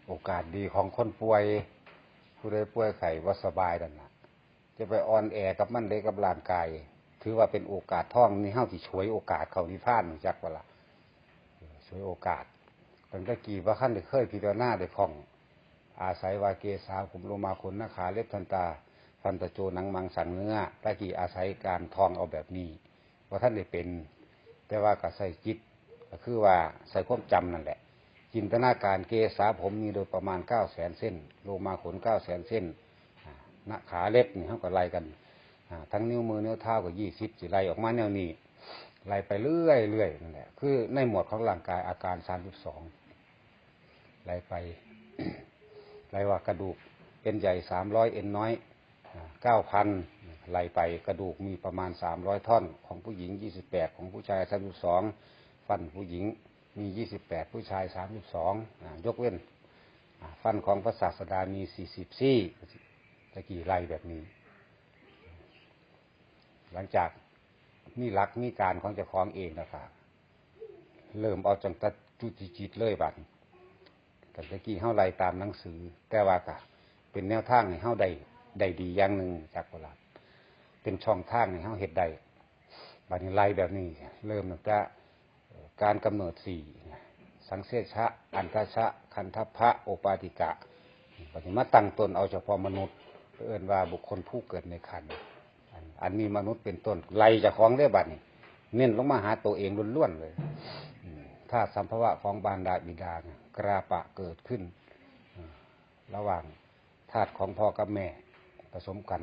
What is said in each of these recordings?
ໂອກາດດີຂອງຄົນປ່ວຍ, ຜູ້ໃດປ່ວຍໄຂ້ບໍ່ສະບາຍນັ້ນນະ ຈະໄປອ່ອນແອກັບມັນເດ້ ກັບຮ່າງກາຍ. ຖືວ່າເປັນໂອກາດທອງນີ້, ເຮົາຊິສວຍໂອກາດເຂົ້ານິບພານ, ຮູ້ຈັກບໍ່ລະ? ສວຍໂອກາດ. ຕັ້ງແຕ່ກີ້ບໍ່ທັນໄດ້ເຄີຍພິຈາລະນາໄດ້ຄ່ອງ, ອາໄສວ່າເກສາ ຜົມ, ໂລມາ ຂົນ, ໜ້າຂາ ເລັບ, ທັນຕາ, ທັນຕະໂຈ, ໜັງ, ມັງ, ສັງ, ເນື້ອ, ແຕ່ກີ້ອາໄສການທ່ອງເອົາແບບນີ້. ບໍ່ທັນໄດ້ເປັນ, ແຕ່ວ່າກໍໃຊ້ຈິດ, ກໍຄືວ່າໃຊ້ຄວາມຈຳນັ້ນແຫຼະ. ຈິນຕະນາການ, ເກສາຜົມມີໂດຍປະມານເກົ້າແສນເສັ້ນ, ໂລມາຂົນເກົ້າແສນເສັ້ນ, ອາ ໜ້າຂາເລັບນີ້ເຮົາກໍໄລ່ກັນ, ອາ ທັງນິ້ວມືນິ້ວເທົ້າກໍຊາວ ຊິໄລ່ອອກມາແນວນີ້, ໄລ່ໄປເລື້ອຍໆນັ້ນແຫຼະ. ຄືໃນໝວດຂອງຮ່າງກາຍອາການສາມສິບສອງ ໄລ່ໄປ, ໄລ່ວ່າກະດູກເອັນໃຫຍ່ສາມຮ້ອຍ ເອັນນ້ອຍ ອາ ເກົ້າພັນ ໄລ່ໄປ. ກະດູກມີປະມານສາມຮ້ອຍທ່ອນ, ຂອງຜູ້ຍິງຊາວແປດ, ຂອງຜູ້ຊາຍສາມສິບສອງ, ຟັນຜູ້ຍິງມີຊາວແປດ, ຜູ້ຊາຍສາມສິບສອງ, ອາ ຍົກເວັ້ນ ອາ ຟັນຂອງພະສາດສະດາມີສີ່ສິບສີ່. ຕະກີ້ໄລ່ແບບນີ້, ຫຼັງຈາກມີຫຼັກມີການຂອງເຈົ້າຂອງເອງແລ້ວກໍ ເລີ່ມເອົາຕັ້ງແຕ່ຈຸຕິຈິດເລີຍບາດນີ້. ຕັ້ງແຕ່ກີ້ເຮົາໄລ່ຕາມໜັງສື, ແຕ່ວ່າກະເປັນແນວທາງໃຫ້ເຮົາໄດ້, ໄດ້ດີຢ່າງໜຶ່ງ, ຈັກບໍ່ລະ? ເປັນຊ່ອງທາງໃຫ້ເຮົາເຮັດໄດ້. ບາດນີ້ໄລ່ແບບນີ້, ເລີ່ມຕັ້ງແຕ່ ເອີ ການກຳເນີດສີ່, ສັງເສຊະ, ອັນທະຊະ, ຄັນທະພະ, ໂອປາຕິກະ. ບາດນີ້ມາຕັ້ງຕົ້ນເອົາສະເພາະມະນຸດ, ເອີ້ນວ່າບຸກຄົນຜູ້ເກີດໃນຄັນ. ອັນ ອັນມີມະນຸດເປັນຕົ້ນ, ໄລ່ເຈົ້າຂອງເດ້ບາດນີ້, ເນັ້ນລົງມາຫາໂຕເອງລ້ວນໆເລີຍ. ອາ ທາດສຳພະວະຂອງມານດາບິດາ ກະລະປະເກີດຂຶ້ນ ອາ ລະຫວ່າງທາດຂອງພໍ່ກັບແມ່ປະສົມກັນ,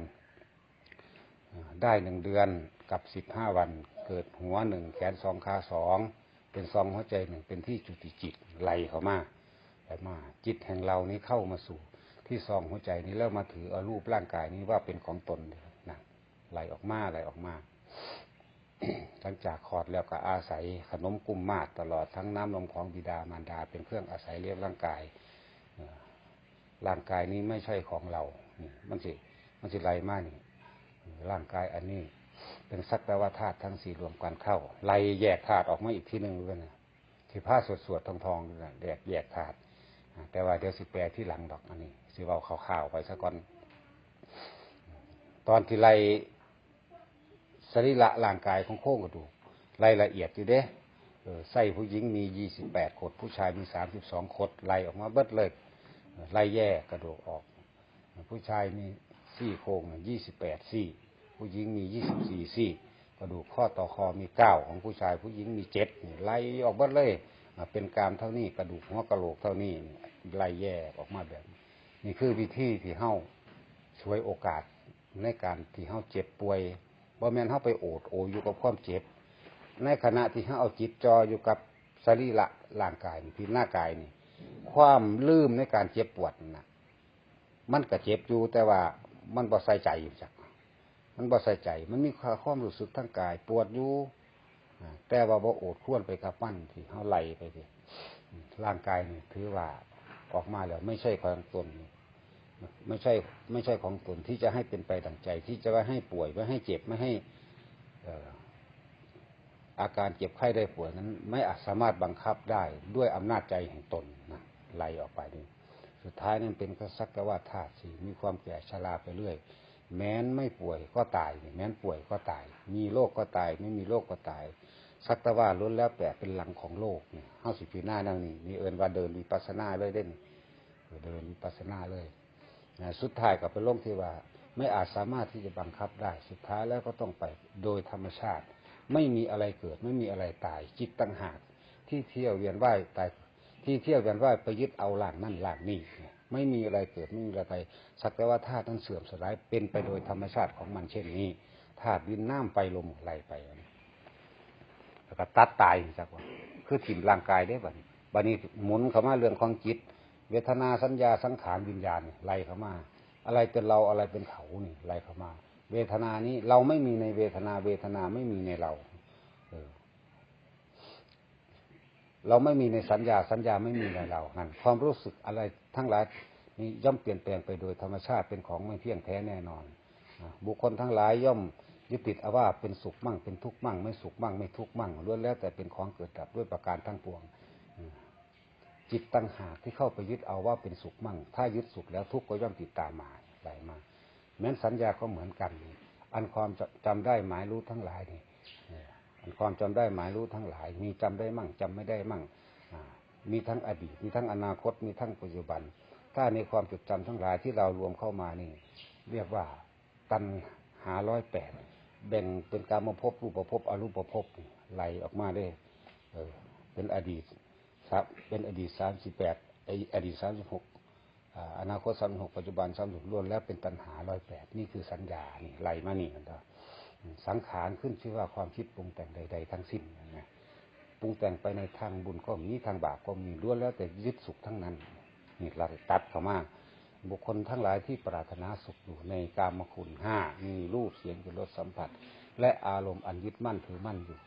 ອາ ໄດ້ໜຶ່ງເດືອນກັບສິບຫ້າວັນ, ເກີດຫົວໜຶ່ງ, ແຂນສອງ, ຂາສອງ, ເປັນຊ່ອງຫົວໃຈໜຶ່ງ, ເປັນທີ່ຈຸຕິຈິດ, ໄລ່ເຂົ້າມາ, ໄລ່ມາ. ຈິດແຫ່ງເຮົານີ້ເຂົ້າມາສູ່ທີ່ຊ່ອງຫົວໃຈນີ້ ແລ້ວມາຖືເອົາຮູບຮ່າງກາຍນີ້ວ່າເປັນຂອງຕົນນະ, ໄລ່ອອກມາ, ໄລ່ອອກມາ. ຫຼັງຈາກຄອດແລ້ວກໍອາໄສຂະໜົມກຸມມາດ, ຕະຫຼອດທັງນ້ຳນົມຂອງບິດາມານດາເປັນເຄື່ອງອາໄສລ້ຽງຮ່າງກາຍ. ເອີ ຮ່າງກາຍນີ້ໄມ່ໃຊ່ຂອງເຮົາ, ນີ້ມັນຊິ, ມັນຊິໄລ່ມານີ້. ເອີ ຮ່າງກາຍອັນນີ້ເປັນສັກແຕ່ວ່າທາດທັງສີ່ລວມກັນເຂົ້າ, ໄລ່ແຍກທາດອອກມາອີກທີໜຶ່ງເລີຍນະ. ທີ່ພາສວດໆ ທ່ອງໆ ແຍກ ແຍກທາດ, ແຕ່ວ່າດຽວຊິແປທີຫຼັງດອກ, ອັນນີ້ຊິເວົ້າຄ່າວໆ ໄປຊະກ່ອນ. ຕອນທີ່ໄລ່ສະລີລະຮ່າງກາຍຂອງໂຄງກະດູກ, ໄລ່ລະອຽດຢູ່ເດ້. ເອີ ໄສ້ຜູ້ຍິງມີຊາວແປດຂົດ, ຜູ້ຊາຍມີສາມສິບສອງຂົດ, ໄລ່ອອກມາເບິດເລີຍ. ເອີ ໄລ່ແຍກກະດູກອອກ, ຜູ້ຊາຍມີຊີ້ໂຄງຊາວແປດຊີ້, ຜູ້ຍິງມີຊາວສີ່ຊີ້, ກະດູກຂໍ້ຕໍ່ຂໍ້ມີເກົ້າຂອງຜູ້ຊາຍ, ຜູ້ຍິງມີເຈັດ, ນີ້ໄລ່ອອກເບິດເລີຍ. ອາ ເປັນກາມເທົ່ານີ້, ກະດູກຫົວກະໂຫຼກເທົ່ານີ້, ໄລ່ແຍກອອກມາແບບນີ້. ນີ້ຄືວິທີທີ່ເຮົາສວຍໂອກາດໃນການທີ່ເຮົາເຈັບປ່ວຍ, ບໍ່ແມ່ນເຮົາໄປໂອດໂອຢູ່ກັບຄວາມເຈັບ. ໃນຂະນະທີ່ເຮົາເອົາຈິດຈ່ອຢູ່ກັບສະລີລະຮ່າງກາຍນີ້, ພິຈາລະນາກາຍນີ້, ຄວາມລືມໃນການເຈັບປວດນັ້ນນະ, ມັນກະເຈັບຢູ່, ແຕ່ວ່າມັນບໍ່ໃສ່ໃຈ, ຮູ້ຈັກ, ມັນບໍ່ໃສ່ໃຈ. ມັນມີຄວາມ ຄວາມຮູ້ສຶກທາງກາຍປວດຢູ່, ອາ ແຕ່ວ່າບໍ່ໂອດຄວນໄປກັບມັນ, ທີ່ເຮົາໄລ່ໄປນີ້. ອາ ຮ່າງກາຍນີ້ຖືວ່າອອກມາແລ້ວໄມ່ໃຊ່ຂອງຕົນ, ໄມ່ໃຊ່, ໄມ່ໃຊ່ຂອງຕົນທີ່ຈະໃຫ້ເປັນໄປດັ່ງໃຈ, ທີ່ຈະໄວ້ໃຫ້ປ່ວຍ, ໄວ້ໃຫ້ເຈັບ, ໄວ້ໃຫ້, ເອີ ອາການເຈັບໄຂ້ໄດ້ປ່ວຍນັ້ນ ໄມ່ອາດສາມາດບັງຄັບໄດ້ດ້ວຍອຳນາດໃຈແຫ່ງຕົນນະ, ໄລ່ອອກໄປນີ້. ສຸດທ້າຍນັ້ນເປັນກະສັກແຕ່ວ່າທາດທີ່ມີຄວາມແກ່ຊະລາໄປເລື້ອຍ. ແມ້ນໄມ່ປ່ວຍກໍຕາຍ, ແມ່ນປ່ວຍກໍຕາຍ, ມີໂລກກໍຕາຍ, ໄມ່ມີໂລກກໍຕາຍ. ສັກແຕ່ວ່າລ້ວນແລ້ວແປເປັນຫຼັງຂອງໂລກນີ້. ເຮົາຊິພິຈາລະນາແນວນີ້, ນີ້ເອີ້ນວ່າເດີນວິປັດສະນາເລີຍເດ້, ເດີນວິປັດສະນາເລີຍ. ນະ ສຸດທ້າຍກໍໄປລົງທີ່ວ່າໄມ່ອາດສາມາດທີ່ຈະບັງຄັບໄດ້, ສຸດທ້າຍແລ້ວກໍຕ້ອງໄປໂດຍທຳມະຊາດ, ໄມ່ມີອະໄລເກີດ, ໄມ່ມີອະໄລຕາຍ, ຈິດຕ່າງຫາກທີ່ທຽວວຽນວ່າຍຕາຍ, ທີ່ທຽວວຽນວ່າຍໄປຍຶດເອົາຮ່າງນັ້ນຮ່າງນີ້, ໄມ່ມີອະໄລເກີດ, ໄມ່ມີອະໄລຕາຍ, ສັກແຕ່ວ່າທາດນັ້ນເສື່ອມສະລາຍ, ເປັນໄປໂດຍທຳມະຊາດຂອງມັນເຊັ່ນນີ້. ທາດດິນ, ນ້ຳ, ໄຟ, ລົມ ໄລ່ໄປ. ແລ້ວກໍຕັດຕາຍ ຮູ້ຈັກບໍ່? ຄືຖິ້ມຮ່າງກາຍເດ້ບາດນີ້. ບາດນີ້ໝູນເຂົ້າມາເລື່ອງຂອງຈິດ, ເວທະນາ, ສັນຍາ, ສັງຂານ, ວິນຍານ ໄລ່ເຂົ້າມາ. ອະໄລເປັນເຮົາ, ອະໄລເປັນເຂົານີ້ ໄລ່ເຂົ້າມາ. ເວທະນານີ້ເຮົາໄມ່ມີໃນເວທະນາ, ເວທະນາໄມ່ມີໃນເຮົາ. ເອີ ເຮົາໄມ່ມີໃນສັນຍາ, ສັນຍາໄມ່ມີໃນເຮົາ. ຫັ້ນ ຄວາມຮູ້ສຶກອະໄລທັງຫຼາຍນີ້ຍ່ອມປ່ຽນແປງໄປໂດຍທຳມະຊາດ, ເປັນຂອງໄມ່ທ່ຽງແທ້ແນ່ນອນ. ອາ ບຸກຄົນທັງຫຼາຍຍ່ອມຍຶດຕິດເອົາວ່າເປັນສຸກມັ່ງ, ເປັນທຸກມັ່ງ, ໄມ່ສຸກມັ່ງ, ໄມ່ທຸກມັ່ງ, ລ້ວນແລ້ວແຕ່ເປັນຂອງເກີດດັບດ້ວຍປະການທັງປວງ. ອາ ຈິດຕ່າງຫາກທີ່ເຂົ້າໄປຍຶດເອົາວ່າເປັນສຸກມັ້ງ. ຖ້າຍຶດສຸກແລ້ວ ທຸກກໍຍ່ອມຕິດຕາມມາ ໄຫຼມາ. ແມ່ນສັນຍາກໍເໝືອນກັນ. ອັນຄວາມຈຳໄດ້ໝາຍຮູ້ທັງຫຼາຍນີ້ ເອີ ອັນຄວາມຈຳໄດ້ໝາຍຮູ້ທັງຫຼາຍ ມີຈຳໄດ້ມັ້ງ ຈຳໄມ່ໄດ້ມັ້ງ ອາ ມີທັງອະດີດ ມີທັງອະນາຄົດ ມີທັງປັດຈຸບັນ. ຖ້າໃນຄວາມຈົດຈຳທັງຫຼາຍທີ່ເຮົາລວມເຂົ້າມານີ້ ຮຽກວ່າຕັນຫາຮ້ອຍແປດ ແບ່ງເປັນກາມະພົບ ຮູບປະພົບ ອະຮູບປະພົບ ໄລ່ອອກມາເດ້. ເອີ ເປັນອະດີດ ສາ ເປັນອະດີດສາມສິບແປດ ອະດີດສາມສິບຫົກ ອາ ອະນາຄົດສາມສິບຫົກ ປັດຈຸບັນສາມສິບຫົກ ລ້ວນແລ້ວເປັນຕັນຫາຮ້ອຍແປດ. ນີ້ຄືສັນຍາ ນີ້ໄລ່ມານີ້ຫັ້ນເດ. ອາ ສັງຂານຂຶ້ນຊື່ວ່າຄວາມຄິດປຸງແຕ່ງໃດໆທັງສິ້ນນະ ປຸງແຕ່ງໄປໃນທາງບຸນກໍມີ ທາງບາບກໍມີ ລ້ວນແລ້ວແຕ່ຍຶດສຸກທັງນັ້ນ. ນີ້ລະຕັດເຂົ້າມາ ບຸກຄົນທັງຫຼາຍທີ່ປາດຖະໜາສຸກຢູ່ໃນກາມະຄຸນຫ້າ ມີຮູບ ສຽງ ກິ່ນ ລົດ ສຳຜັດ ແລະ ອາລົມອັນຍຶດໝັ້ນຖືໝັ້ນຢູ່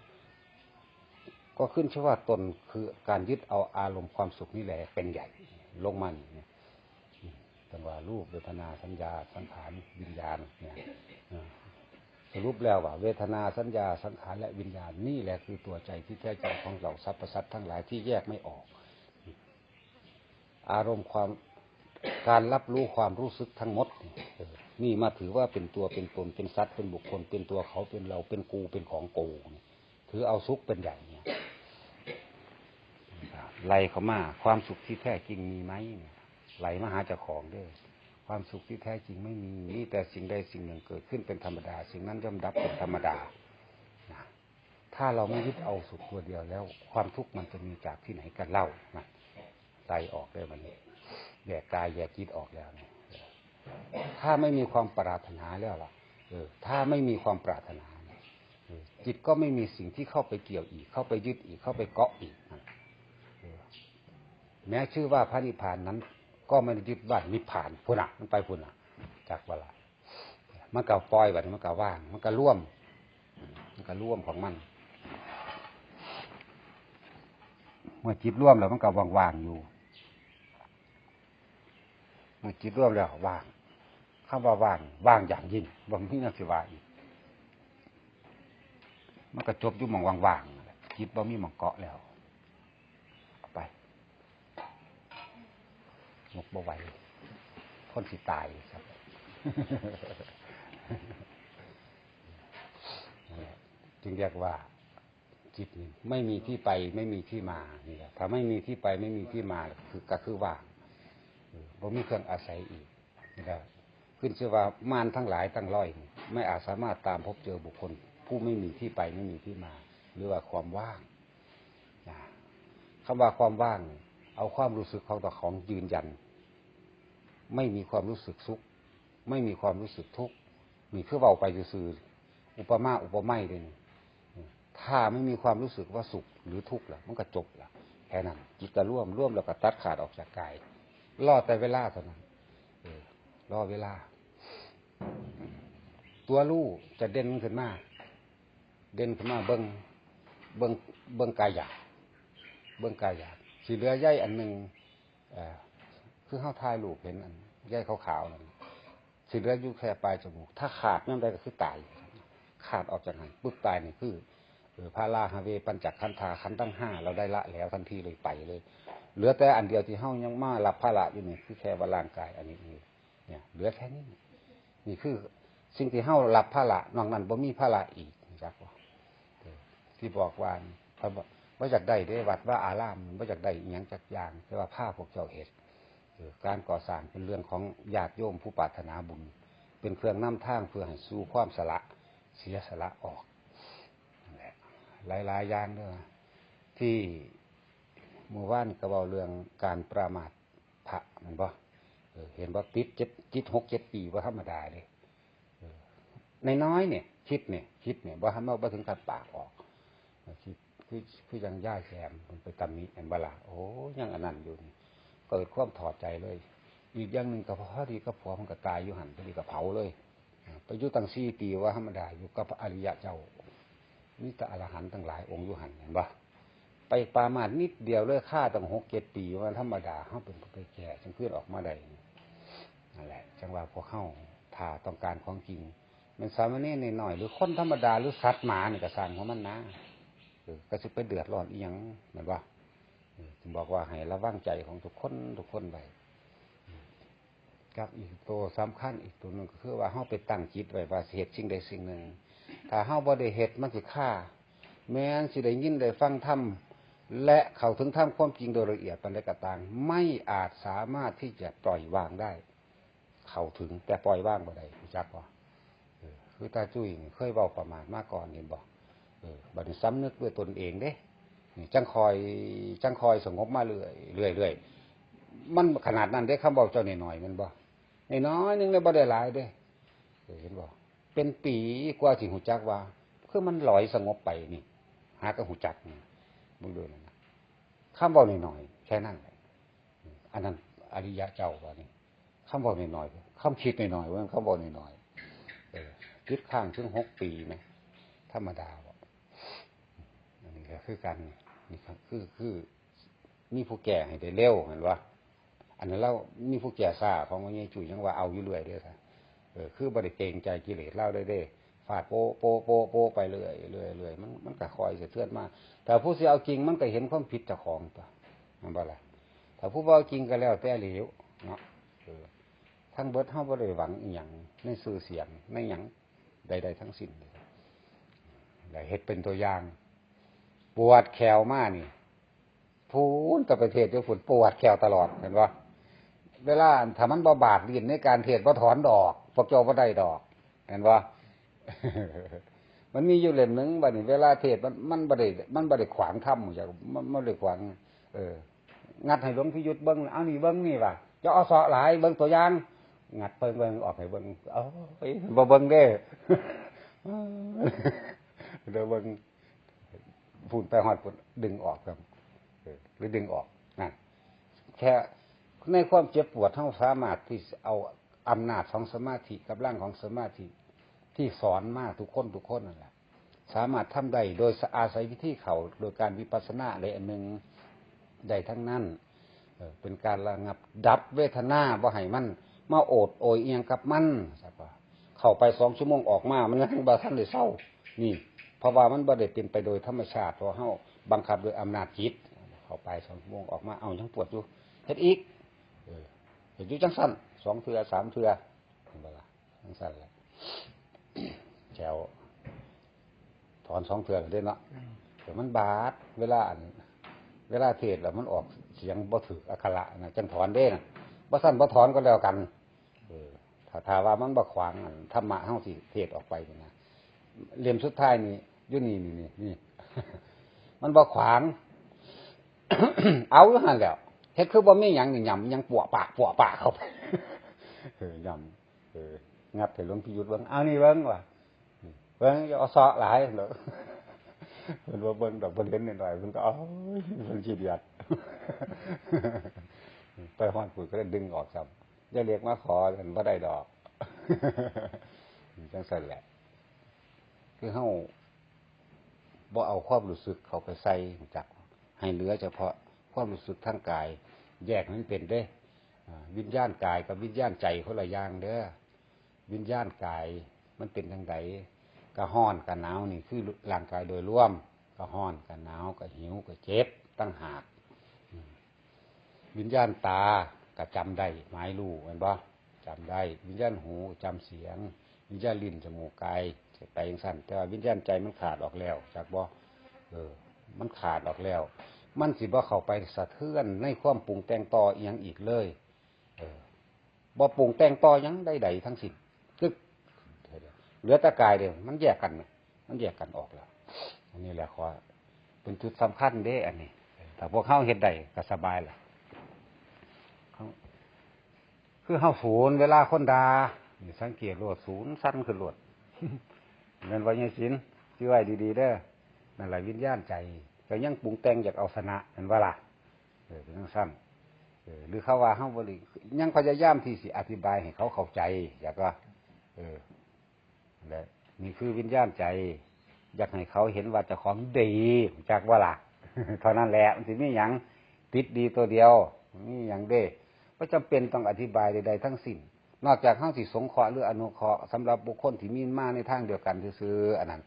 ກໍຂຶ້ນຊື່ວ່າຕົນຄືການຍຶດເອົາອາລົມຄວາມສຸກນີ້ແຫຼະເປັນໃຫຍ່. ລົງມານີ້ນະ ເພິ່ນວ່າຮູບ ເວທະນາ ສັນຍາ ສັງຂານ ວິນຍານ ເອີ ສະຫຼຸບແລ້ວວ່າເວທະນາ ສັນຍາ ສັງຂານ ແລະ ວິນຍານ ນີ້ແຫຼະຄືຕົວໃຈທີ່ແທ້ຈິງຂອງເຮົາ ສັບພະສັດທັງຫຼາຍທີ່ແຍກໄມ່ອອກ. ອາລົມຄວາມ ການຮັບຮູ້ຄວາມຮູ້ສຶກທັງໝົດນີ້ ເອີ ນີ້ມາຖືວ່າເປັນຕົວເປັນຕົນ ເປັນສັດເປັນບຸກຄົນ ເປັນຕົວເຂົາເປັນເຮົາ ເປັນກູເປັນຂອງໂກນີ້ ຖືເອົາສຸກເປັນໃຫຍ່ນີ້ ໄລ່ເຂົ້າມາ ຄວາມສຸກທີ່ແທ້ຈິງມີໄໝ? ໄລ່ມາຫາເຈົ້າຂອງເດີ້. ຄວາມສຸກທີ່ແທ້ຈິງໄມ່ມີ ມີແຕ່ສິ່ງໃດສິ່ງໜຶ່ງເກີດຂຶ້ນເປັນທຳມະດາ ສິ່ງນັ້ນຍ່ອມດັບເປັນທຳມະດານະ. ถ้าเราไม่ยึดเอาสุขตัวเดียวแล้ว ความทุกข์มันจะมีจากที่ไหนกันเล่า นะ ไล่ออกแล้ว บัดนี้แยกกายแยกจิตออกแล้วนี่ ถ้าไม่มีความปรารถนาแล้วล่ะ เออ ถ้าไม่มีความปรารถนาเนี่ย เออ จิตก็ไม่มีสิ่งที่เข้าไปเกี่ยวอีก เข้าไปยึดอีก เข้าไปเกาะอีก นะ เออ แม้ชื่อว่าพระนิพพานนั้น ก็ไม่ได้ยึดว่านิพพาน พุ้นน่ะ มันไปพุ้นน่ะ จักว่าล่ะ มันก็ปล่อย บัดนี้มันก็ว่าง มันก็รวม มันก็รวมของมัน เมื่อจิตรวมแล้วมันก็ว่างๆอยู่ เมื่อจิตรวมแล้วว่าง คำว่าว่าง ว่างอย่างยิ่ง บ่มีแนวสิว่าอีก มันก็จบอยู่หม่องว่างๆนั่นแหละ จิตบ่มีหม่องเกาะแล้ว เอาไป ยกบ่ไหว คนสิตายครับ นั่นแหละ จึงเรียกว่า จิตนี่ไม่มีที่ไป ไม่มีที่มา นี่แหละ ถ้าไม่มีที่ไป ไม่มีที่มา คือ ก็คือว่าง เออ บ่มีเครื่องอาศัยอีก นี่แหละ ขึ้นชื่อว่ามารทั้งหลายตั้งร้อยนี่ ไม่อาจสามารถตามพบเจอบุคคลผู้ไม่มีที่ไป ไม่มีที่มา หรือว่าความว่าง นะ คำว่าความว่าง เอาความรู้สึกของเจ้าของยืนยัน ไม่มีความรู้สึกสุข ไม่มีความรู้สึกทุกข์ นี่คือเว้าไปซื่อๆ อุปมาอุปไมยเด้นี่ ถ้าไม่มีความรู้สึกว่าสุขหรือทุกข์แล้ว มันก็จบแล้ว แค่นั้น จิตก็รวม รวมแล้วก็ตัดขาดออกจากกาย รอแต่เวลาเท่านั้น เออ รอเวลา ตัวรู้จะเด่นขึ้นมา เด่นขึ้นมา เบิ่ง เบิ่ง เบิ่งกายหยาบ เบิ่งกายหยาบ สิเหลือใยอันหนึ่ง เอ่อ คือเฮาถ่ายรูปเห็นอันใยขาวๆนั่น สิเหลืออยู่แค่ปลายจมูก ถ้าขาดยามใดก็คือตาย ขาดออกจากหั้นปุ๊บตายนี่คือ เออ พาราหะเวปัญจขันธา ขันธ์ทั้งห้าเราได้ละแล้วทันทีเลย ไปเลย เหลือแต่อันเดียวที่เฮายังมารับภาระอยู่นี่ คือแค่ว่าร่างกายอันนี้เอง เนี่ย เหลือแค่นี้ นี่คือสิ่งที่เฮารับภาระ นอกนั้นบ่มีภาระอีก รู้จักบ่ เออ ที่บอกว่า เพิ่นบ่ บ่อยากได้เด้ วัดวาอาราม บ่อยากได้อิหยังจักอย่าง แต่ว่าพาพวกเจ้าเฮ็ด เออ การก่อสร้างเป็นเรื่องของญาติโยมผู้ปรารถนาบุญ เป็นเครื่องนำทางเพื่อให้สู่ความสละ เสียสละออก นั่นแหละ หลายๆอย่างเด้อ ที่เมื่อวานก็เว้าเรื่องการประมาท พระแม่นบ่ เออ เห็นบ่ ติดเจ็ด จิตหกเจ็ดปี บ่ธรรมดาเด้ เออ น้อยๆเนี่ย คิดเนี่ย คิดเนี่ย บ่ทัน บ่ถึงขั้นปากออก คิด คือ คือจั่งยายแซมเพิ่นไปตำหนิแม่นบ่ล่ะ โอ้ ยังอันนั้นอยู่นี่ เกิดความท้อใจเลย อีกอย่างหนึ่งก็พอดีกับผัวมันก็ตายอยู่หั่น พอดีก็เผาเลย ไปอยู่ตั้งสี่ปี ว่าธรรมดา อยู่กับพระอริยะเจ้า มีแต่อรหันต์ตั้งหลายองค์อยู่หั่น เห็นบ่ ไปประมาทนิดเดียวเลย คาตั้งหกเจ็ดปี ว่าธรรมดา เฮาเป็นผู้ไปแก้ จั่งคืนออกมาได้ นั่นแหละ จั่งว่าพวกเฮา ถ้าต้องการของจริง แม่นสามเณรน้อยๆ หรือคนธรรมดา หรือสัตว์หมานี่ก็ซ่างหัวมันนะ เออ ก็สิไปเดือดร้อนอีหยัง แม่นบ่ ເອີ ຈຶ່ງບອກວ່າໃຫ້ລະວັງໃຈຂອງທຸກຄົນ ທຸກຄົນໄວ້. ກັບອີກໂຕສຳຄັນອີກໂຕໜຶ່ງ ກໍຄືວ່າເຮົາໄປຕັ້ງຈິດໄວ້ວ່າຊິເຮັດສິ່ງໃດສິ່ງໜຶ່ງ, ຖ້າເຮົາບໍ່ໄດ້ເຮັດ ມັນຊິຄາ. ແມ່ນຊິໄດ້ຍິນໄດ້ຟັງທຳ ແລະ ເຂົ້າເຖິງທຳຄວາມຈິງໂດຍລະອຽດປານໃດກໍຕາມ, ໄມ່ອາດສາມາດທີ່ຈະປ່ອຍວາງໄດ້. ເຂົ້າເຖິງ ແຕ່ປ່ອຍວາງບໍ່ໄດ້ ຮູ້ຈັກບໍ່? ເອີ ຄືຕາຈຸ້ຍນີ້ເຄີຍເວົ້າປະໝາດມາກ່ອນ ເຫັນບໍ່? ເອີ ບັດນີ້ສຳນຶກດ້ວຍຕົນເອງເດ້ ນີ້ ຈັ່ງຄ່ອຍ ຈັ່ງຄ່ອຍສະຫງົບມາເລື້ອຍ ເລື້ອຍໆ. ມັນຂະໜາດນັ້ນເດ້ ຄຳເວົ້າເຈົ້ານ້ອຍໆ ແມ່ນບໍ່? ນ້ອຍໆໜຶ່ງເດ້ ບໍ່ໄດ້ຫຼາຍເດ້. ເອີ ເຫັນບໍ່? ເປັນປີກວ່າຊິຮູ້ຈັກວ່າ ຄືມັນລອຍສະຫງົບໄປນີ້ ຫາກໍຮູ້ຈັກນີ້ ເບິ່ງເດີນັ້ນນະ. ຄຳເວົ້ານ້ອຍໆ ແຄ່ນັ້ນແຫຼະ. ອັນນັ້ນອະລິຍະເຈົ້າວ່ານີ້ ຄຳເວົ້ານ້ອຍໆ ຄຳຄິດນ້ອຍໆ ເວົ້າຄຳເວົ້ານ້ອຍໆ. ເອີ ຕິດຄ້າງເຖິງຫົກປີແມ ທຳມະດາບໍ່? ອັນນີ້ກໍຄືກັນ ນີ້ກໍຄື ຄືມີຜູ້ແກ້ໃຫ້ໄດ້ເລັວ ແມ່ນບໍ່? ອັນນັ້ນລາວມີຜູ້ແກ້ຊ້າ ຂອງພໍ່ໃຫຍ່ຈຸ້ຍຍັງວ່າເອົາຢູ່ເລື້ອຍເດ້. ເອີ ຄືບໍ່ໄດ້ເກງໃຈກິເລດລາວເດ້ ເດ້ ຟາດໂປະ ໂປະ ໂປະ ໂປະໄປເລື້ອຍ ເລື້ອຍ ເລື້ອຍ ມັນ ມັນກໍຄ່ອຍສະເທືອນມາ. ຖ້າຜູ້ຊິເອົາຈິງ ມັນກໍເຫັນຄວາມຜິດເຈົ້າຂອງຕົວະ ແມ່ນບໍ່ລະ? ຖ້າຜູ້ບໍ່ເອົາຈິງກໍແລ້ວແຕ່ແລ້ວເນາະ. ເອີ ທັງເບິດເຮົາບໍ່ໄດ້ຫວັງອີ່ຫຍັງໃນຊື່ສຽງ ໃນຫຍັງໃດໆທັງສິ້ນ. ແລະ ເຮັດເປັນຕົວຢ່າງ ປວດແຂ້ວມານີ້ ພຸ້ນ ກໍໄປເທດຢູ່ພຸ້ນ ປວດແຂ້ວຕະຫຼອດ ເຫັນບໍ່? ເວລາ ຖ້າມັນບໍ່ບາດລີ້ນໃນການເທດ ບໍ່ຖອນດອກ ພວກເຈົ້າບໍ່ໄດ້ດອກ ເຫັນບໍ່? ມັນມີຢູ່ເຫຼັ້ມໜຶ່ງ ບັດນີ້ເວລາເທດ ມັນ ມັນບໍ່ໄດ້ ມັນບໍ່ໄດ້ຂວາງທຳ ມັນ ມັນບໍ່ໄດ້ຂວາງ ເອີ ງັດໃຫ້ຫຼວງພີ່ຍຸດເບິ່ງ ເອົານີ້ເບິ່ງນີ້ວ່າ ເຈົ້າເອົາເຊາະຫຼາຍ ເບິ່ງຕົວຢ່າງ ງັດເບິ່ງ ເບິ່ງອອກໃຫ້ເບິ່ງ ໂອ້ຍ ບໍ່ເບິ່ງເດ້ ເດີເບິ່ງ ພຸ້ນໄປຮອດພຸ້ນດຶງອອກ ເອີ ຫຼືດຶງອອກ ນັ້ນ ແຄ່ໃນຄວາມເຈັບປວດ ເຮົາສາມາດທີ່ຈະເອົາອຳນາດຂອງສະມາທິ ກຳລັງຂອງສະມາທິ ທີ່ສອນມາທຸກຄົນ ທຸກຄົນນັ້ນແຫຼະ ສາມາດທຳໄດ້ໂດຍອາໄສວິທີເຂົ້າ ໂດຍການວິປັດສະນາ ແລະ ອັນໜຶ່ງໄດ້ທັງນັ້ນ ເອີ ເປັນການລະງັບດັບເວທະນາ ບໍ່ໃຫ້ມັນມາໂອດໂອຍອີ່ຫຍັງກັບມັນ ເຂົ້າໄປສອງຊົ່ວໂມງອອກມາ ມັນຍັງບໍ່ທັນໄດ້ເຊົາ ນີ້ ເພາະວ່າມັນບໍ່ໄດ້ເປັນໄປໂດຍທຳມະຊາດ ເພາະເຮົາບັງຄັບໂດຍອຳນາດຈິດ ເຂົ້າໄປສອງຊົ່ວໂມງອອກມາ ເອົ້າ ຍັງປວດຢູ່ ເຮັດອີກ ເອີ ເຮັດຢູ່ຈັ່ງຊັ້ນ ສອງເທື່ອ ສາມເທື່ອ ເຫັນບໍ່ລະ? ຈັ່ງຊັ້ນແຫຼະ ແຖວຖອນສອງເທື່ອແລ້ວເດ້ເນາະ ອືມ ແຕ່ມັນບາດ ເວລາອັນ ເວລາເທດແລ້ວມັນອອກສຽງບໍ່ຖືກອັກຂະລະນະ ຈັ່ງຖອນເດ້ນະ ບໍ່ຊັ້ນບໍ່ຖອນກໍແລ້ວກັນ ເອີ ຖ້າ ຖ້າວ່າມັນບໍ່ຂວາງອັນທຳມະເຮົາຊິເທດອອກໄປນີ້ນະ ເຫຼັ້ມສຸດທ້າຍນີ້ ຢູ່ນີ້ ນີ້ ນີ້ ນີ້ ມັນບໍ່ຂວາງ ເອົາຢູ່ຫັ້ນແຫຼ້ວ ເຮັດຄືບໍ່ມີຫຍັງນີ້ ຫຍ້ຳຫຍັງປົວະປະ ປົວະປະເຂົ້າໄປ ເອີ ຫຍ້ຳ ເອີ ງັດໃຫ້ຫຼວງພີ່ຍຸດເບິ່ງ ເອົານີ້ເບິ່ງວ່າ ເບິ່ງ ຢ່າເອົາເຊາະຫຼາຍ ເພິ່ນບໍ່ເບິ່ງດອກ ເພິ່ນເຫັນໜ້ອຍໆ ເພິ່ນກໍ ໂອ້ຍ ເພິ່ນຂີ້ດຽດ ໄປຮອດພຸ້ນກໍໄດ້ດຶງອອກຊ້ຳ ຢ່າເລກມາຂໍ ເພິ່ນບໍ່ໄດ້ດອກ ຈັ່ງຊັ້ນແຫຼະ ຄືເຮົາ ບໍ່ເອົາຄວາມຮູ້ສຶກເຂົ້າໄປໃສ່ ຮູ້ຈັກ ໃຫ້ເຫຼືອສະເພາະຄວາມຮູ້ສຶກທາງກາຍ ແຍກໃຫ້ມັນເປັນເດ້ ອາ ວິນຍານກາຍກັບວິນຍານໃຈຄົນລະຢ່າງເດີ ວິນຍານກາຍມັນເປັນຈັ່ງໃດ ກະຮ້ອນກະໜາວນີ້ຄືຮ່າງກາຍໂດຍລວມ ກະຮ້ອນກະໜາວ ກະຫິວ ກະເຈັບຕ່າງຫາກ ອືມ ວິນຍານຕາກໍຈຳໄດ້ ໝາຍຮູ້ແມ່ນບໍ່? ຈຳໄດ້. ວິນຍານຫູຈຳສຽງ, ວິນຍານລີ້ນ ຈະມູກ ກາຍ ໄປຈັ່ງຊັ້ນ. ແຕ່ວ່າວິນຍານໃຈມັນຂາດອອກແລ້ວ ຈັກບໍ່? ເອີ ມັນຂາດອອກແລ້ວ ມັນຊິບໍ່ເຂົ້າໄປສະເທືອນໃນຄວາມປຸງແຕ່ງຕໍ່ອີ່ຫຍັງອີກເລີຍ. ເອີ ບໍ່ປຸງແຕ່ງຕໍ່ຫຍັງໃດໆທັງສິ້ນ ຕຶກ ເຫຼືອແຕ່ກາຍເດີ ມັນແຍກກັນ ມັນແຍກກັນອອກແລ້ວ. ອັນນີ້ແຫຼະ ຂໍ ເປັນຈຸດສຳຄັນເດ້ ອັນນີ້ ຖ້າພວກເຮົາເຮັດໄດ້ກໍສະບາຍລະ. ເຮົາ ຄືເຮົາສູນເວລາຄົນດ່າ ນີ້ ສັງເກດໂລດ ສູນສັ່ນຂຶ້ນໂລດ ແມ່ນບໍ່ ຍາຍສິນ? ຈື່ໄວ້ດີໆເດີ. ນັ້ນລະ ວິນຍານໃຈ ເຈົ້າຍັງປຸງແຕ່ງຢາກເອົາຊະນະ ແມ່ນບໍ່ລະ? ເອີ ເປັນຈັ່ງຊັ້ນ. ເອີ ຫຼືເຂົາວ່າເຮົາບໍ່ໄດ້ ຍັງພະຍາຍາມທີ່ຊິອະທິບາຍໃຫ້ເຂົາເຂົ້າໃຈ ຢາກວ່າ ເອີ ແລະ ນີ້ຄືວິນຍານໃຈ ຢາກໃຫ້ເຂົາເຫັນວ່າເຈົ້າຂອງດີ ຮູ້ຈັກບໍ່ລະ? ເທົ່ານັ້ນແຫຼະ ມັນຊິມີຫຍັງ ຕິດດີຕົວດຽວ ມີຫຍັງເດ້ ບໍ່ຈຳເປັນຕ້ອງອະທິບາຍໃດໆທັງສິ້ນ ນອກຈາກເຮົາຊິສົງເຄາະ ຫຼື ອະນຸເຄາະ ສຳລັບບຸກຄົນທີ່ມີມາໃນທາງດຽວກັນຊື່ໆ ອັນນັ້ນ.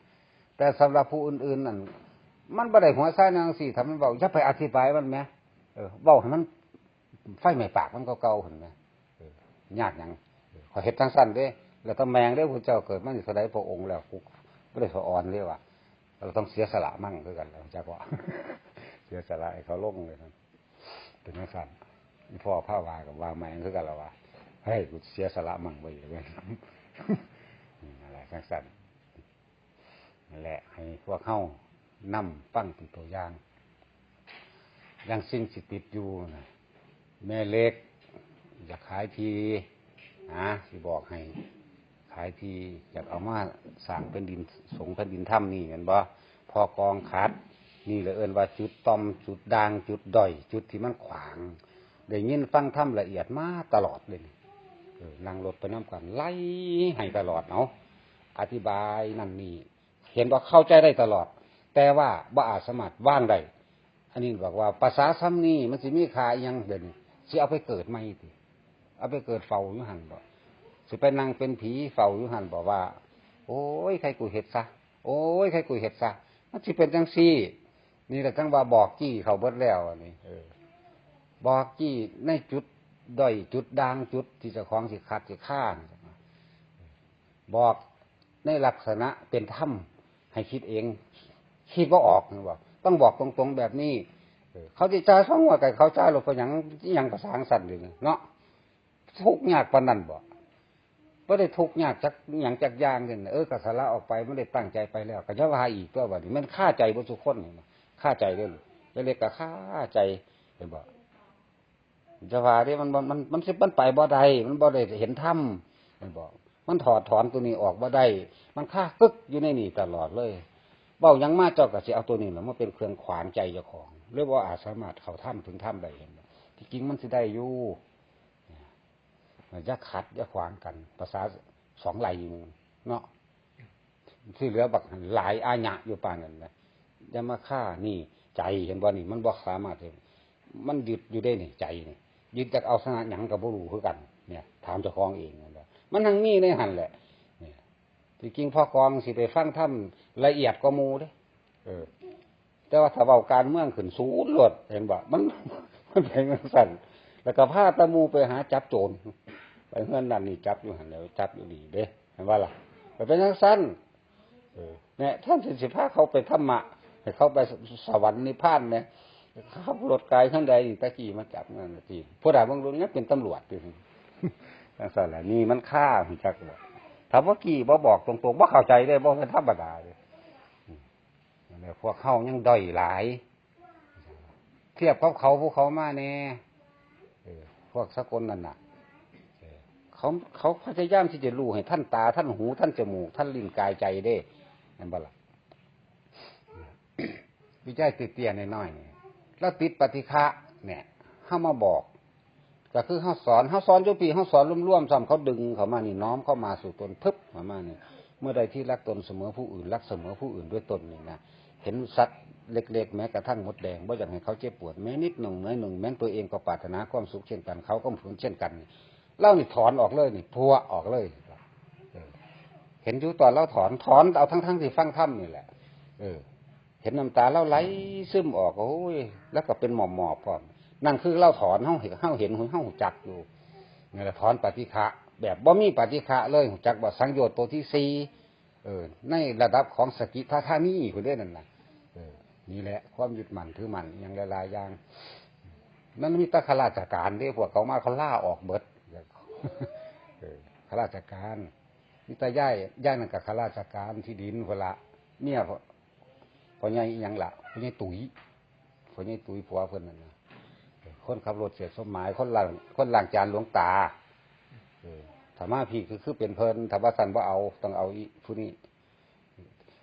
ແຕ່ສຳລັບຜູ້ອື່ນໆນັ້ນ ມັນບໍ່ໄດ້ຫົວຊາຍນາງຊີ້ ຖ້າມັນເວົ້າ ຢ່າໄປອະທິບາຍມັນແໝ. ເອີ ເວົ້າໃຫ້ມັນໄຟໄໝ້ປາກມັນເກົ່າໆຫັ້ນແຫຼະ. ເອີ ຍາກຫຍັງ? ເອີ ຂ້ອຍເຮັດຈັ່ງຊັ້ນເດ້. ແລ້ວຕາແມງເດ້ ຜູ້ເຈົ້າເກີດມານີ້ເທົ່າໃດພະອົງແລ້ວ ກູບໍ່ໄດ້ສະອອນເດ້ວ່າ ເຮົາຕ້ອງເສຍສະຫຼະມັ່ງຄືກັນແຫຼະ ຮູ້ຈັກບໍ່? ເສຍສະຫຼະໃຫ້ເຂົາລົງເລີຍ. ເປັນຈັ່ງຊັ້ນ ອີ່ພໍ່ພາວ່າກໍວ່າແມງຄືກັນລະວ່າ ເຮີ້ຍ ກູເສຍສະຫຼະມັ່ງໄວ້ຢູ່ເລີຍ. ນັ້ນແຫຼະ ຈັ່ງຊັ້ນ ນັ້ນແຫຼະ ໃຫ້ພວກເຮົານຳຟັງເປັນຕົວຢ່າງ. ຢ່າງສິ່ງທີ່ຕິດຢູ່ນະ ແມ່ເຫຼັກຢາກຂາຍທີ່ນະ ຊິບອກໃຫ້ ຂາຍທີ່ ຢາກເອົາມາສ້າງແຜ່ນດິນສົງແຜ່ນດິນທຳນີ້ແມ່ນບໍ່? ພໍກອງຂັດ ນີ້ລະເອີ້ນວ່າຈຸດຕ່ອມ ຈຸດດ່າງ ຈຸດດ້ອຍ ຈຸດທີ່ມັນຂວາງ. ໄດ້ຍິນຟັງທຳລະອຽດມາຕະຫຼອດເດ້ນີ້. ເອີ ນັ່ງລົດໄປນຳກັນ ໄລ່ໃຫ້ຕະຫຼອດ. ເອົາ ອະທິບາຍນັ້ນນີ້ ເຫັນບໍ່? ເຂົ້າໃຈໄດ້ຕະຫຼອດ ແຕ່ວ່າບໍ່ອາດສາມາດວາງໄດ້. ອັນນີ້ບອກວ່າພາສາຊ່ຳນີ້ມັນຊິມີຄ່າອີ່ຫຍັງ? ດຽວນີ້ຊິເອົາໄປເກີດໃໝ່ຕິ? ເອົາໄປເກີດເຝົ້າຢູ່ຫັ້ນບໍ? ຊິໄປນັ່ງເປັນຜີເຝົ້າຢູ່ຫັ້ນບໍວ່າ ໂອ້ຍ ໃຄກູເຮັດຊະ ໂອ້ຍ ໃຄກູເຮັດຊະ? ມັນຊິເປັນຈັ່ງຊີ້. ນີ້ລະຈັ່ງວ່າບອກຈີ້ເຂົາເບິດແລ້ວ ອັນນີ້ ເອີ ບອກຈີ້ໃນຈຸດດ້ອຍ ຈຸດດ່າງ ຈຸດທີ່ເຈົ້າຂອງຊິຂັດຊິຄານ. ບອກໃນລັກສະນະເປັນທຳ ໃຫ້ຄິດເອງ ຄິດບໍ່ອອກ ແມ່ນບໍ່? ຕ້ອງບອກຕົງໆແບບນີ້. ເອີ ເຂົາຊິຈ່າຍສອງງວດ ກໍເຂົາຈ່າຍໂລດ ເປັນຫຍັງ? ອີ່ຫຍັງພາສາຈັ່ງຊັ້ນເດເນາະ? ທຸກຍາກປານນັ້ນບໍ? ບໍ່ໄດ້ທຸກຍາກຈັກຫຍັງຈັກຢ່າງເດ. ເອີ ກໍສະຫຼະອອກໄປ ມັນໄດ້ຕັ້ງໃຈໄປແລ້ວ ກໍຢ່າວ່າອີກຕົວະ. ບັດນີ້ແມ່ນຄາໃຈເບິດທຸກຄົນ ຄາໃຈເດ້. ແມ່ເລັກກໍຄາໃຈ ເຫັນບໍ່? ຢ່າວ່າເດ້ ມັນ ມັນ ມັນ ມັນ ມັນ ມັນໄປບໍ່ໄດ້ ມັນບໍ່ໄດ້ເຫັນທຳ ແມ່ນບໍ່? ມັນຖອດຖອນຕົວນີ້ອອກບໍ່ໄດ້ ມັນຄາກຶກຢູ່ໃນນີ້ຕະຫຼອດເລີຍ. ເວົ້າຫຍັງມາເຈົ້າກໍຊິເອົາຕົວນີ້ແຫຼະມາເປັນເຄື່ອງຂວາງໃຈເຈົ້າຂອງ ເລີຍບໍ່ອາດສາມາດເຂົ້າທຳເຖິງທຳໄດ້ ເຫັນບໍ່? ທີ່ຈິງມັນຊິໄດ້ຢູ່. ຢ່າຂັດຢ່າຂວາງກັນ ພາສາສອງໄລ່ໜຶ່ງເນາະ. ທີ່ເຫຼືອບັກຫັ້ນຫຼາຍອາຍະຢູ່ປານນັ້ນນະ. ຢ່າມາຄານີ້ໃຈ ເຫັນບໍ່ນີ້? ມັນບໍ່ສາມາດ ມັນຍຶດຢູ່ເດ້ນີ້ ໃຈນີ້ ຍຶດຈັກເອົາຊະນະຫຍັງກໍບໍ່ຮູ້ຄືກັນ. ເນຍ ຖາມເຈົ້າຂອງເອງນັ້ນແຫຼະ ມັນທັງມີໃນຫັ້ນແຫຼະ. ເນຍ ທີ່ຈິງພໍ່ກອງຊິໄດ້ຟັງທຳລະອຽດກວ່າໝູ່ເດ້. ເອີ ແຕ່ວ່າຖ້າເວົ້າການເມືອງຂຶ້ນສູນໂລດ ເຫັນບໍ່? ມັນ ມັນເປັນຈັ່ງຊັ້ນ. ແລ້ວກໍພາແຕ່ໝູ່ໄປຫາຈັບໂຈນ ໄປເຮືອນນັ້ນນີ້ຈັບຢູ່ຫັ້ນແຫຼະ ຈັບຢູ່ນີ້ເດ້ ເຫັນບໍ່ລະ? ກໍເປັນຈັ່ງຊັ້ນ. ເອີ ແນ່ ແທນທີ່ຊິພາເຂົາໄປທຳມະ ໃຫ້ເຂົາໄປສະຫວັນນິບພານແນ່ ຂັບລົດກາຍທາງໃດນີ້ ຕະກີ້ມາຈັບນັ້ນນະຕິ ຜູ້ໃດເບິ່ງດູຍັງເປັນຕຳຫຼວດຢູ່. ຈັ່ງຊັ້ນລະ ນີ້ມັນຄາ ຮູ້ຈັກບໍ່? ຖ້າບໍ່ກີ້ ບໍ່ບອກຕົງໆ ບໍ່ເຂົ້າໃຈເດ້ ບໍ່ແມ່ນທຳມະດາເດ້. ອືມ ນັ້ນແຫຼະ ພວກເຮົາຍັງດ້ອຍຫຼາຍ ທຽບກັບເຂົາ ພວກເຂົາມາແດ່. ເອີ ພວກສາກົນນັ້ນນະ ເອີ ເຂົາ ເຂົາພະຍາຍາມທີ່ຈະຮູ້ໃຫ້ທັນຕາ ທັນຫູ ທັນຈະມູກ ທັນລີ້ນ ກາຍ ໃຈເດ້ ແມ່ນບໍ່ລະ? ວິໄຈເຕ້ຍໆນ້ອຍໆນີ້ ລາວຕິດປະຕິຄະ ແນ່ ເຮົາມາບອກ ກໍຄືເຮົາສອນ ເຮົາສອນຢູ່ພີ້ ເຮົາສອນລວມໆ ຊ້ຳເຂົາດຶງເຂົ້າມານີ້ ນ້ອມເຂົ້າມາສູ່ຕົນ ພຶບ ເຂົ້າມານີ້. ເມື່ອໃດທີ່ລັກຕົນສະເໝີຜູ້ອື່ນ ລັກສະເໝີຜູ້ອື່ນດ້ວຍຕົນນີ້ນະ ເຫັນສັດເລັກໆ ແມ້ກະທັ່ງມົດແດງ ບໍ່ຢາກໃຫ້ເຂົາເຈັບປວດ ແມ້ນິດໜຶ່ງໜ້ອຍໜຶ່ງ ແມ່ນຕົວເອງກໍປາດຖະໜາຄວາມສຸກເຊັ່ນກັນ ເຂົາກໍເໝືອນເຊັ່ນກັນ. ລາວນີ້ຖອນອອກເລີຍນີ້ ພົວອອກເລີຍ. ເອີ ເຫັນຢູ່ຕອນລາວຖອນ ຖອນເອົາທັງໆທີ່ຟັງທຳນີ້ແຫຼະ. ເອີ ເຫັນນ້ຳຕາລາວໄຫຼຊຶມອອກ ໂອ້ຍ ລາວກໍເປັນໝອບໆພ້ອມ. ນັ້ນຄືລາວຖອນ ເຮົາເຫັນ ເຮົາເຫັນ ເຮົາຮູ້ຈັກຢູ່. ນັ້ນລະຖອນປະຕິຄະ ແບບບໍ່ມີປະຕິຄະເລີຍ ຮູ້ຈັກບໍ່? ສັງໂຍດໂຕທີສີ່ ເອີ ໃນລະດັບຂອງສະກິທາທານີພຸ້ນເດ້ນັ້ນນະ. ເອີ ນີ້ແຫຼະຄວາມຍຶດໝັ້ນຖືໝັ້ນ ອີ່ຫຍັງຫຼາຍໆຢ່າງ ມັນມີແຕ່ຂ້າລາຊະການເດ້ ພວກເຂົາມາເຂົາລາອອກເບິດ. ເອີ ຂ້າລາຊະການ ມີແຕ່ຍ້າຍ ຍ້າຍນັ້ນກໍຂ້າລາຊະການ ທີ່ດິນພຸ້ນລະ ເມຍພໍ່ໃຫຍ່ອີ່ຫຍັງລະ ພໍ່ໃຫຍ່ຕຸ້ຍ ພໍ່ໃຫຍ່ຕຸ້ຍຜົວເພິ່ນນັ້ນນະ ເອີ ຄົນຂັບລົດເສດສົມໝາຍ ຄົນລ້າງ ຄົນລ້າງຈານຫຼວງຕາ. ເອີ ຖ້າມາພີ້ກໍຄືເປັນເພິ່ນ ຖ້າວ່າຊັ້ນບໍ່ເອົາ ຕ້ອງເອົາອີ່ຜູ້ນີ້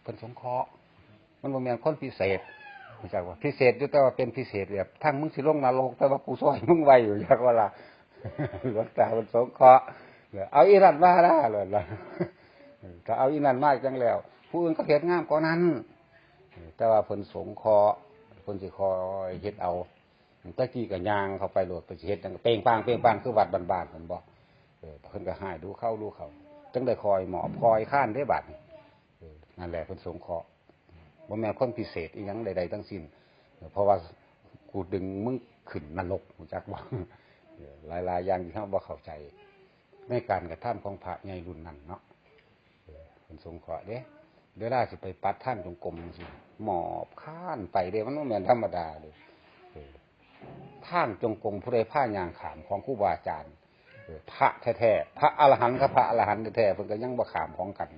ເພິ່ນສົງເຄາະ ມັນບໍ່ແມ່ນຄົນພິເສດ ຮູ້ຈັກບໍ່? ພິເສດຢູ່ ແຕ່ວ່າເປັນພິເສດແບບ ທັງມຶງຊິລົງນະລົກ ແຕ່ວ່າກູຊ່ອຍມຶງໄວ້ຢູ່ ຈັກວ່າລະ. ຫຼວງຕາເພິ່ນສົງເຄາະ ເອົາອີ່ນັ້ນມາລະ ເອີ ຖ້າເອົາອີ່ນັ້ນມາຈັ່ງແລ້ວ ຜູ້ອື່ນກໍເຮັດງາມກວ່ານັ້ນ. ເອີ ແຕ່ວ່າເພິ່ນສົງເຄາະ ເພິ່ນຊິຄ່ອຍເຮັດເອົາ. ແຕ່ກີ້ກໍຍ່າງເຂົ້າໄປໂລດ ເພິ່ນຊິເຮັດຫຍັງເປັງປັງ ເປັງປັງ ຄືວັດບ້ານໆ ເພິ່ນບໍ ເອີ ເພິ່ນກໍຮ້າຍດູເຂົາດູເຂົາ ຈັ່ງໄດ້ຄ່ອຍໝອບຄ່ອຍຄານເດ້ບາດນີ້. ເອີ ນັ້ນແຫຼະ ເພິ່ນສົງເຄາະ ບໍ່ແມ່ນຄົນພິເສດອີ່ຫຍັງໃດໆທັງສິ້ນ ເພາະວ່າກູດຶງມຶງ ຂຶ້ນນະລົກ ຮູ້ຈັກບໍ່? ເອີ ຫຼາຍໆຢ່າງທີ່ເຮົາບໍ່ເຂົ້າໃຈໃນການກະທຳຂອງພະໃຫຍ່ລຸ້ນນັ້ນເນາະ. ເອີ ເພິ່ນສົງເຄາະເດ້ ເວລາຊິໄປປັດທາງຈົງກົມຈັ່ງຊີ້ ໝອບຄານໄປເດ້ ມັນບໍ່ແມ່ນທຳມະດາເດ້. ເອີ ທາງຈົງກົມຜູ້ໃດພາຍ່າງຂ້າມຂອງຄູບາອາຈານ ເອີ ພະແທ້ໆ ພະອະລະຫັນກັບພະອະລະຫັນແທ້ໆ ເພິ່ນກໍຍັງບໍ່ຂ້າມຂອງກັນ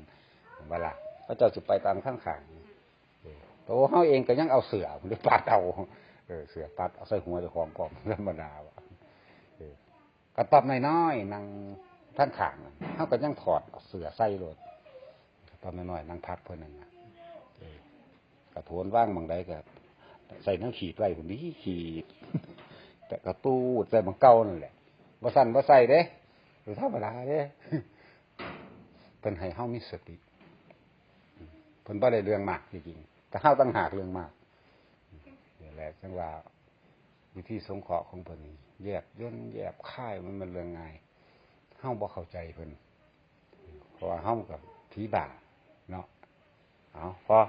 ເຫັນບໍ່ລະ? ເຂົາເຈົ້າຊິໄປຕາມທາງຂ້າງ ເອີ ໂຕເຮົາເອງກໍຍັງເອົາເສື້ອພຸ້ນໄປປັດເອົາ ເອີ ເສື້ອປັດເອົາໃສ່ຫົວເຈົ້າຂອງພ້ອມ ທຳມະດາ. ເອີ ກະຕ໊ອບນ້ອຍໆ ນັ່ງທາງຂ້າງ ເຮົາກໍຍັງຖອດເສື້ອໃສ່ໂລດ ກະຕ໊ອບນ້ອຍໆ ນັ່ງພັກເພິ່ນນັ້ນນະ. ເອີ ກະໂຖນວາງໝ່ອງໃດກະໃສ່ແນວຂີດໄວ້ພຸ້ນເດ້ ຂີດ ແຕ່ກະຕູດໃສ່ໝ່ອງເກົ່ານັ້ນແຫຼະ ບໍ່ຊັ້ນບໍ່ໃສ່ເດ້ ເປັນທຳມະດາເດ້. ເພິ່ນໃຫ້ເຮົາມີສະຕິ ເພິ່ນບໍ່ໄດ້ເລື່ອງມາກທີ່ຈິງ ແຕ່ເຮົາຕ່າງຫາກເລື່ອງມາກ. ນີ້ແຫຼະ ຈັ່ງວ່າວິທີສົງເຄາະຂອງເພິ່ນນີ້ ແຍບຍົນແຍບຄາຍ ມັນແມ່ນເລື່ອງງ່າຍ ເຮົາບໍ່ເຂົ້າໃຈເພິ່ນ ເພາະວ່າເຮົາກໍຜີບ້າເນາະ. ເອົາ ພໍ.